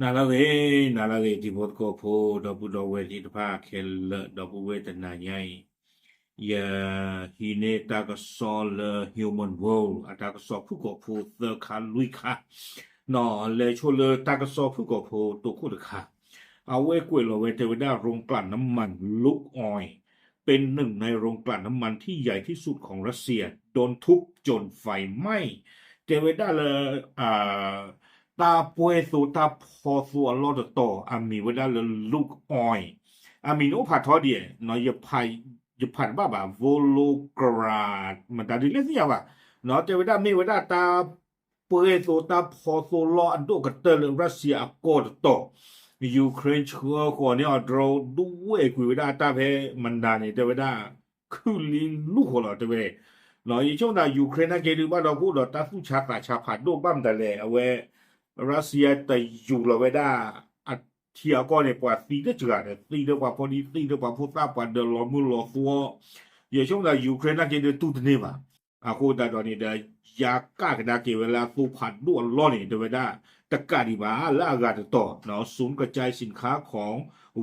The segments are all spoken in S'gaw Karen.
နၤလၢအဂ့ၤ, နၤလၢအဂ့ၤ တံၤဖိသကိးဖိ ဒီပုၢ်ဒီဝဲၢ်သ့ၣ်တဖၣ်ခဲလၢာ် ဒီပုၢ်ဝဲၢ်တနၤညါအံၤ, ယဟံးန့ၢ်တၢ်ကစီၣ်လၢ Human World အတၢ်ကစီၣ်ဖုၣ်ကိာ်ဖိသၢခါလွံၢ်ခါ, လဲၤဆိလၢတၢ်ကစီၣ်ဖုၣ်ကိာ်ဖိတိခိၣ်တခါ, အဝဲကွဲးလီၤဝဲတဲဝဲဒၣ် โรงกลั่นน้ำมันลุกออย เป็นหนึ่งในโรงกลั่นน้ำมันที่ใหญ่ที่สุดของรัสเซีย โดนทุบจนไฟไหม้ တဲဝဲဒၣ်လၢ တၢ်ပှဲၤသိတၢ်ဖီသိအလီၢ်တတီၤ အမံၤဝဲဒၣ်လၢ Lukoil အမံၤန့ၣ်အိၣ်ဖးထီဒံး, ယဖးတဘၣ်ဘၣ် Volgograd မတၤဒ်လဲၣ်သ့ၣ်ညါဘၣ်, တဲဝဲဒၣ်မ့ၢ်ဝဲဒၣ်တၢ်ပှဲၤသိတၢ်ဖီသိလီၢ်အဒိၣ်ကတၢၢ်လၢ Russia အကီၢ်တတီၤ, Ukraine ဆှၢဃီၤန့ၢ်အီၤ drone ဒူဝဲၢ်ကွံာ်ဝဲဒၣ်အတၢ်ဖဲမနၤန့ၣ် တဲဝဲဒၣ် ခုၣ်လံလူၢ်ဃီလီၤ တဲဝဲ, ယဆိကမိၣ် Ukraine နာ်က့ဒုးဘၣ်ဒီးကအိၣ်ဒီးတၢ်သူၣ်ဆါသးဆါဖးဒိၣ်ဘၣ်မတၤလဲၣ် အဝဲ Russia တယူၤလီၤဝဲဒၣ် အထံအကီၢ်န့ၣ် ပှၤသံတစှၤဒီး သံလၢပှၤဖိဒံ သံလၢပှၤဖိသၣ် ပှၤဒၢးလီၤမုၢ်လီၤသွီ, ယဆိကမိၣ် Ukraine နာ်က့ဒုးတူၢ်တန့ၢ်ဘၣ်, အဃိသတးဒီးန့ၣ်ဒီး ယၤကၣ်ကဒါက့ၤဝဲလၢအသိဖးဒိၣ်အလီၢ်န့ၣ် တဲဝဲဒၣ် တကးဒံးဘၣ် လၢအဂၤတတီၤ ศูนย์กระจายสินค้าของ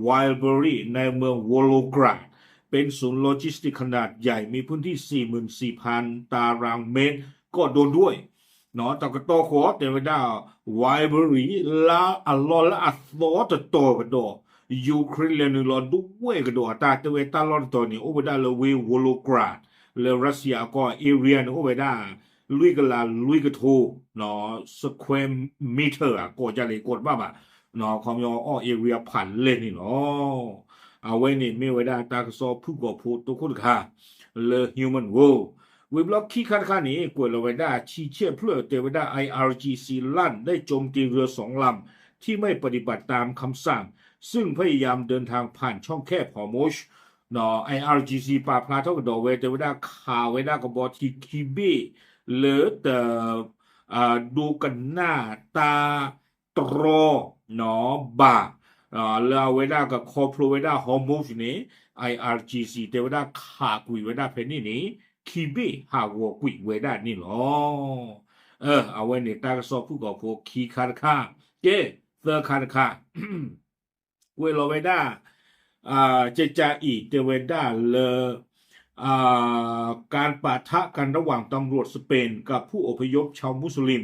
Wildberries ในเมือง Volgograd เป็นศูนย์โลจิสติกส์ขนาดใหญ่ มีพื้นที่ สี่หมื่นสี่พันตารางเมตร ก็โดนด้วย တကတီၢ်ဃီတဲဝဲဒၣ် Wildberries လၢအလီၢ်လၢအသီတတီၤကဒီး Ukraine လဲၤနုာ်လီၤဒူဝဲၢ်ကဒီးအတၢ် တဲဝဲတၢ်လီၢ်တတီၤန့ၣ် အိၣ်ဝဲဒၣ်လၢဝ့ၢ် Volgograd လၢ Russia အကီၢ် area န့ၣ်အိၣ်ဝဲဒၣ် လွံၢ်ကလးလွံၢ်ကထိ square meter အကိးဒ်လဲၣ်ကိးတဘၣ်ဘၣ်, ခီပညီအီၣ် area ဖးလဲၢ်န့ၣ်လီၤ. အဝဲန့ၣ်မ့ၢ်ဝဲဒၣ်တၢ်ကစီၣ်ဖုၣ်ကိာ်ဖိတိခိၣ်တခါ လၢ Human World ဝံၤဘျီခံခါတခါန့ၣ် ကွဲးလီၤဝဲဒၣ် ချီဆဲၣ်ဖျၢၣ် တဲဝဲဒၣ် ไออาร์จีซี ลั่น ได้โจมตีเรือสองลำที่ไม่ปฏิบัติตามคำสั่ง ซึ่งพยายามเดินทางผ่านช่องแคบฮอร์มุซ ไออาร์จีซี ပာ်ဖျါထီၣ်ကဒီးဝဲ တဲဝဲဒၣ်ခးဝဲဒၣ်ကဘီထံခံဘ့ၣ် လၢတ ဒိကနၣ်တၢ်တြီ ဘၣ် လၢအဝဲဒၣ်ကခီဖျိဝဲဒၣ် Hormuz န့ၣ် ไออาร์จีซี တဲဝဲဒၣ်ခးကွံာ်ဝဲဒၣ်ဖဲန့ၣ်န့ၣ် ခံဘ့ၣ်ဟးဂီၤကွံာ်ဝဲဒၣ်န့ၣ်လီၤ. အဝဲန့ၣ်တၢ်ကစီၣ်ဖုၣ်ကိာ်ဖိခံခါတခါ, ကဲ သၢခါတခါ ကွဲးလီၤဝဲဒၣ် ကကးအံၤ တဲဝဲဒၣ်လၢ การปะทะกันระหว่างตำรวจสเปนกับผู้อพยพชาวมุสลิม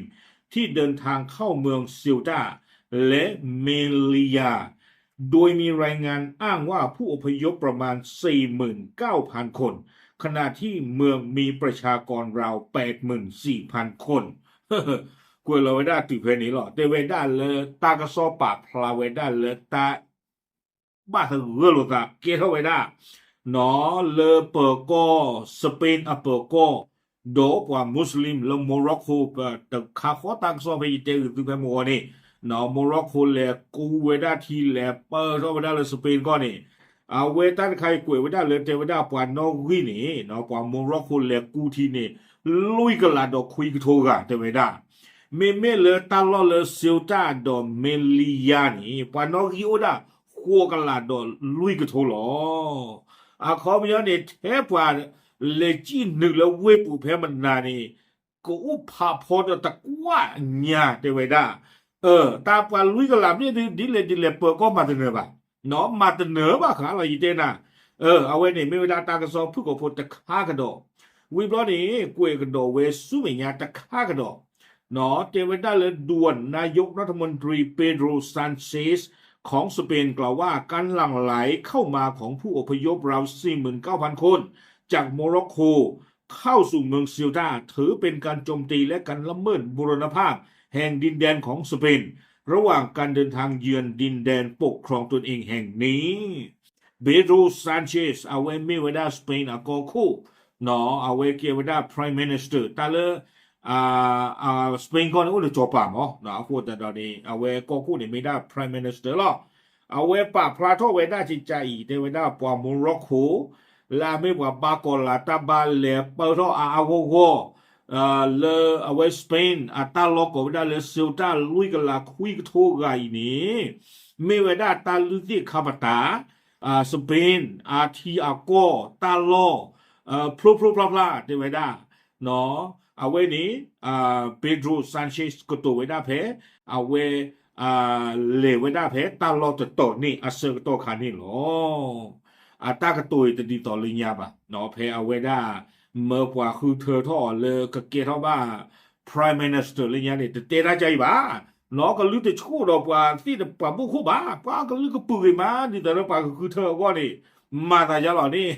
ที่เดินทางเข้าเมืองเซวตาและเมลียา โดยมีรายงานอ้างว่าผู้อพยพประมาณ สี่หมื่นเก้าพันคน ขณะที่เมืองมีประชากรราว แปดหมื่นสี่พันคน ကွဲးလီၤဝဲဒၣ်တုၤဖဲန့ၣ်လီၤ. တဲဝဲဒၣ်လၢ တၢ်ကစီၣ်ပာ်ဖျါဝဲဒၣ်လၢတၢ် ဘၣ်သဂၢၢ်လိာ်သးကဲထီၣ်ဝဲဒၣ် လၢပၢၤကီၢ် Spain အပၢၤကီၢ် ဒီးပှၤ Muslim လၢ Morocco တခါဃီ တၢ်ကစီၣ်ဖဲယတဲဂုာ်သုဖဲမုၢ်ဂီၤန့ၣ် Morocco လဲၤကူဝဲဒၣ်ထံ လဲၤပၢၢ်ထီၣ်ဝဲဒၣ်လၢ Spain ကီၢ်န့ၣ် အဝဲတၢ်တခါအံၤကွဲးဝဲဒၣ်လၢတဲဝဲဒၣ်ပှၤနီၣ်ဂံၢ်န့ၣ် ပှၤ Morocco လဲၤကူထံန့ၣ် လွံၢ်ကလးဒီးခွံကထိဂၤတဲဝဲဒၣ် မ့မ့ၢ်လၢတၢ်လီၢ်လၢ Ceuta ဒီး Melilla န့ၣ် ပှၤနီၣ်ဂံၢ်အိၣ်ဒၣ် ဃိးကလးဒီးလွံၢ်ကထိလီၤ. အခီပညီန့ၣ် ထဲပှၤလဲၤစံၣ်နုာ်လၢဝ့ၢ်ပူၤဖဲမနၤန့ၣ် ကအိၣ်ဖးဖီဒီးတကွၢ်ညါတဲဝဲဒၣ် တၢ်ပှၤလွံၢ်ကလးမ့ၢ်ဒ်လဲၣ်ဒ်လဲၣ် ပၢၤကီၢ်မၤတနၢၤဘၣ်, မၤတနၢၤဘၣ်ဃးလီၤ ယတဲနၤ, အဝဲန့ၣ်မ့ၢ်ဝဲဒၣ်တၢ်ကစီၣ်ဖုၣ်ကိာ်ဖိတခါကဒီး, ဝံၤဘျီန့ၣ် ကွဲးကဒီးဝဲဆူမဲာ်ညါတခါကဒီး, တဲဝဲဒၣ်လၢ ด่วน นายกรัฐมนตรี เปโดร ซานเชส ของสเปนกล่าวว่าการหลั่งไหลเข้ามาของผู้อพยพราว สี่หมื่นเก้าพันคน จากโมร็อกโก เข้าสู่เมืองเซลตา ถือเป็นการโจมตีและการละเมิดบูรณภาพแห่งดินแดนของสเปน ระหว่างการเดินทางเยือนดินแดนปกครองตนเองแห่งนี้ Pedro Sanchez အဝဲမ့ၢ်ဝဲဒၣ် Spain အကီၢ်ခိၣ်, အဝဲကဲဝဲဒၣ် Prime Minister တၢ်လၢ Spain ကီၢ်န့ၣ်အိၣ်လၢစီၤပၤမး, အဃိသတးဒီးန့ၣ် အဝဲကီၢ်ခိၣ်န့ၣ်မ့ၢ်ဒၣ် Prime Minister လီၤ. အဝဲပာ်ဖျါထီၣ်ဝဲဒၣ်ကကးအံၤ တဲဝဲဒၣ်ပှၤ Morocco လၢအမ့ၢ်ပှၤဘါကီၤလၤတၢ်ဘါလဲၤပၢၢ်ထီၣ်အါအါဂီၢ်ဂီၢ် လၢအဝဲ Spain အတၢ်လီၢ်ကိးဝဲဒၣ်လၢ Ceuta လွံၢ်ကလးခွံကထိဂၤအံၤန့ၣ် မ့ၢ်ဝဲဒၣ်တၢ်လုၢ်သ့ၣ်ခါပတာ Spain အထံအကီၢ်တၢ်လီၢ် ဖျိဖျိဖျါဖျါတဲဝဲဒၣ် အဝဲန့ၣ် Pedro Sanchez ကတိၤဝဲဒၣ်ဖဲ အဝဲ လဲၤဝဲဒၣ်ဖဲတၢ်လီၢ်တတီၤန့ၣ်အဆၢကတီၢ်ခါန့ၣ်လီၤ. အတၢ်ကတိၤအံၤတဒ်သိးလၢညါဘၣ်, ဖဲအဝဲဒၣ် မၢပှၤဃုထၢထီၣ်အီၤလၢကကဲထီၣ်ဘၣ် Prime Minister လၢညါန့ၣ် တတဲတၢ်ကါအံၤဘၣ်. နီၢ်ကလုၢ်တဆှိၣ်ဒီးပှၤသ့ၣ်ပှၤဘိၣ်ခိၣ်ဘၣ်, ပှၤကလုၢ်ကပုာ်ဂ့ၤမး ဒ်သိးလၢပှၤကဃုထၢအဂီၢ်န့ၣ် မၤသးယါလီၤန့ၣ်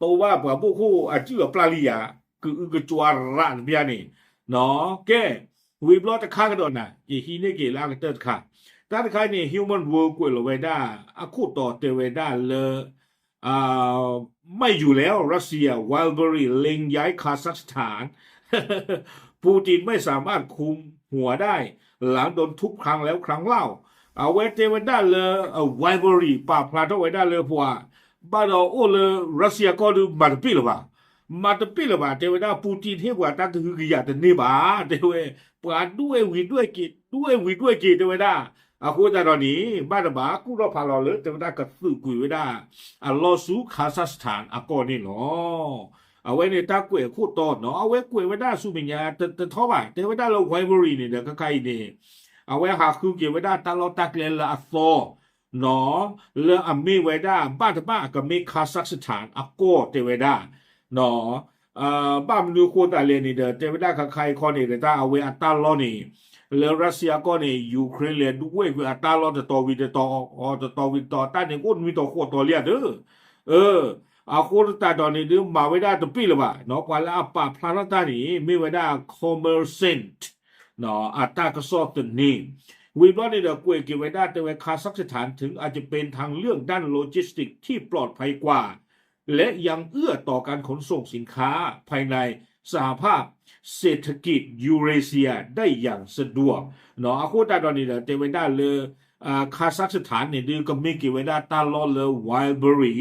တိဘၣ်ပှၤဘိၣ်ခိၣ်အစုၣ်အပျၢ်လံယၤ, ကအုကစွါရးတဘျီန့ၣ်, ကဲ, ဝံၤဘျီတခါကဒီးနၤ ယဟံးန့ၢ်က့ၤလၢအကတၢၢ်တခါ, တၢ်တခါန့ၣ် Human World ကွဲးလီၤဝဲဒၣ် အခိၣ်တီတဲဝဲဒၣ်လၢ ไม่อยู่แล้วรัสเซีย ไวเบอรีเล็งย้าย คาซัคสถาน ปูตินไม่สามารถคุมหัวได้ หลังโดนทุบครั้งแล้วครั้งเล่า အဝဲတဲဝဲဒၣ်လၢ ไวเบอรี ပာ်ဖျါထီၣ်ဝဲဒၣ်လၢပှၤ ဘၣ်ဒီးအိၣ်လၢ Russia ကီၢ်ဒုးမၤတပ့ၢ်လၢၤဘၣ်, မၤတပ့ၢ်လၢၤဘၣ်, တဲဝဲဒၣ် Putin ဟ့ၣ်ပှၤတၢ်ကဟုကယာ်တန့ၢ်ဘၣ်, တဲဝဲ ပှၤဒွဲၣ်ဝံၤဒွဲၣ်က့ၤ ဒွဲၣ်ဝံၤဒွဲၣ်က့ၤ တဲဝဲဒၣ်, အဃိသတးဒီးန့ၣ် ဘၣ်တဘၣ်ကူၣ်ထီၣ်ဖးလီၤလၢ တဲဝဲဒၣ်ကသုးကွံာ်ဝဲဒၣ် အလီၢ်ဆူ Kazakhstan အကီၢ်န့ၣ်လီၤ. အဝဲန့ၣ်တၢ်ကွဲးအခိၣ်တီနီၤ, အဝဲကွဲးဝဲဒၣ်ဆူမဲာ်ညါတထီဘၣ်, တဲဝဲဒၣ်လၢ Wildberry န့ၣ်ဒီး ခဲခါအံၤန့ၣ် အဝဲဟးဃုက့ၤဝဲဒၣ်တၢ်လီၢ်တၢ်ကျဲလၢအသီ နီၤ, လၢအမ့ၢ်ဝဲဒၣ် ဘၣ်တဘၣ်ကမ့ၢ် Kazakhstan အကီၢ်တဲဝဲဒၣ်, နီၤ, ဘၣ်မနုၤဃိသးလဲၣ်န့ၣ်ဒီး တဲဝဲဒၣ်ခဲခါအံၤခီန့ၣ်ဒီး တၢ်အဝဲအတၢ်လီၢ်န့ၣ် လၢ Russia ကီၢ်န့ၣ် Ukraine လဲၤဒွဲၣ်ကွံာ်အတၢ်လီၢ်တတီၤဝံၤတတီၤ တတီၤဝံၤတတီၤ တၢ်န့ၣ်ကအိၣ်နွံတီၤဃိးတီၤလံဧါသၢ အဃိသတးဒီးန့ၣ်ဒုး မၤဝဲဒၣ်တပ့ၢ်လၢၤဘၣ်, ပှၤလၢအပာ်ဖျါထီၣ်တၢ်န့ၣ် မ့ၢ်ဝဲဒၣ် Kommersant အတၢ်ကစီၣ်သန့, ဝံၤဘျီန့ၣ်ဒီး ကွဲးက့ၤဝဲဒၣ်တဲဝဲ Kazakhstan ถึงอาจจะเป็นทางเลือกด้านโลจิสติกส์ที่ปลอดภัยกว่า และยังเอื้อต่อการขนส่งสินค้าภายในสหภาพเศรษฐกิจยูเรเซียได้อย่างสะดวก အဃိသတးဒီးန့ၣ်ဒီး တဲဝဲဒၣ်လၢ Kazakhstan န့ၣ်ဒုး ကမ့ၢ်က့ၤဝဲဒၣ်တၢ်လီၢ်လၢ Wildberry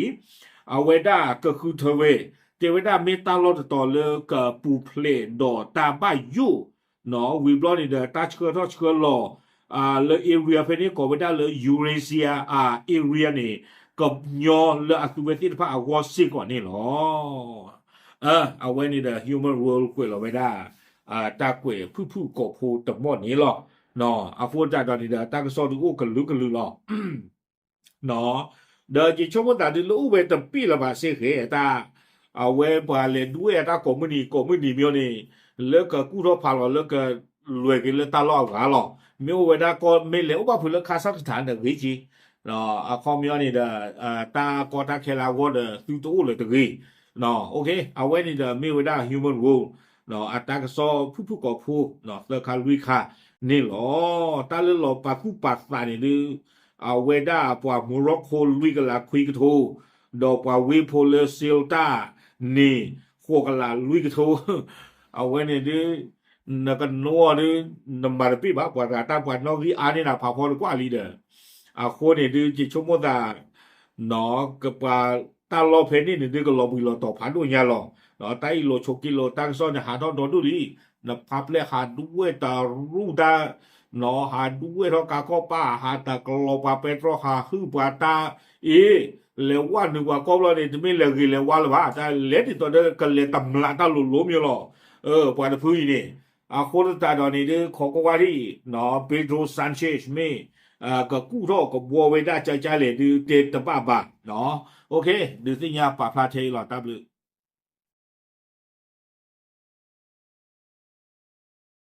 အဝဲဒၣ်ကဃုထၢဝဲ တဲဝဲဒၣ်မ့ၢ်တၢ်လီၢ်တတီၤလၢကပူၤဖျဲးဒီးတၢ်ဘၣ်ယိၣ် နီၤ, ဝံၤဘျီန့ၣ်ဒီး တၢ်ဆှၢထီၣ်ဆှၢလီၤ လၢ area ဖဲန့ၣ် ကိးဝဲဒၣ်လၢ Eurasia area န့ၣ် ကညီလၢအသုဝဲသ့ၣ်တဖၣ်အဂီၢ်စ့ၢ်ကီးန့ၣ်လီၤ. အဝဲန့ၣ်ဒီး Human World ကွဲးလီၤဝဲဒၣ် တၢ်ကွဲးဖုၣ်ဖုၣ်ကိာ်ဖိတမီၢ်န့ၣ်လီၤ. အဃိသတးဒီးန့ၣ်ဒီး တၢ်ကစီၣ်ဒုးအိၣ်ကလုာ်ကလုာ်လီၤ. ဒီးယဆိကမိၣ်သးဒုးလၢအိၣ်ဝဲတပ့ၢ်လၢၤဘၣ်စ့ၢ်ကီး တၢ် အဝဲပှၤလဲၤဒွဲၣ်အတၢ်ကိးမုၢ်နံၤကိးမုၢ်နံၤမ့ၢ်န့ၣ် လၢကကူၣ်ထီၣ်ဖးလီၤလၢကလွဲၢ်က့ၤလၢတၢ်လီၢ်အဂၤလီၤ. မ့ၢ်အိၣ်ဝဲဒၣ်ကီၢ် မ့ၢ်လဲၤအိၣ်ဘၣ်ဖုးလၢ Kazakhstan ဒီးဂ့ၤက့ၤ အခီပညီန့ၣ်ဒီး တၢ်ကီတၢ်ခဲလၢအဂီၢ်ဒီး သုတအိၣ်လၢၤတဂ့ၤ. အဝဲန့ၣ်ဒီးမ့ၢ်ဝဲဒၣ် Human World အတၢ်ကစီၣ်ဖုၣ်ဖုၣ်ကိာ်ဖိ သၢခါလွံၢ်ခါန့ၣ်လီၤ. တၢ်လၢလီၤပာ်သူၣ်ပာ်သးန့ၣ်ဒုး အဝဲဒၣ်ပှၤ Morocco လွံၢ်ကလးခွံကထိ ဒီးပှၤဝ့ၢ်ဖိလၢ Ceuta န့ၣ် ဃိးကလးလွံၢ်ကထိ အဝဲန့ၣ်ဒုး နကနိအီၤဒုး နမၤတပ့ၢ်ဘၣ် ပှၤတဂၤတၢ်ပှၤနီၣ်ဂံၢ်အါန့ၢ်နၤဖးဖီတကွၢ်လံဒီး အဃိန့ၣ်ဒုး ယဆိကမိၣ်သး ကပှၤတၢ်လီၢ်ဖဲန့ၣ်န့ၣ်ဒုး ကလီၤဘှံးလီၤတီၤဖးဒိၣ်ညါလီၤ. တၢ်အ့ၣ်လိာ်ဆိးက့လိာ်တၢ်ကစီၣ်န့ၣ် ဟးထီၣ်ဒီဒူၣ်လံ. နဖါပျဲၢ်ဟးဒွဲၣ်တရူၢ်တၢ် ဟးဒွဲၣ်ထီၣ်ကါကီၢ်ပၢ် ဟးတၢ်ကလီၤပှၤပဲတြီ ဟးဟုၣ်ပှၤတၢ်အ့ၣ် လဲၤဝဲနုာ်ပှၤကီၢ်ဘျီန့ၣ် တမ့ၢ်လဲၤဂ့ၤလဲၤဝါလၢၤဘၣ်. တၢ်လဲၤဒ်သိးဒီးကလဲၤတမျးတၢ်လိၤလိၤမ့ၢ်လီၤ. ပှၤတဖုအံၤန့ၣ် အဃိသတးဒီးန့ၣ်ဒုး ခိးကွၢ်ကွၢ်ထံၣ် Pedro Sánchez မ့ၢ် ကကူၣ်ထီၣ်ကဘှီဝဲဒၣ်ကကလဲၣ်ဒုး တဲတဘၣ်ဘၣ်. ဒုးသ့ၣ်ညါပာ်ဖျါထဲအံၤလီၤ တၢ်ဘျုး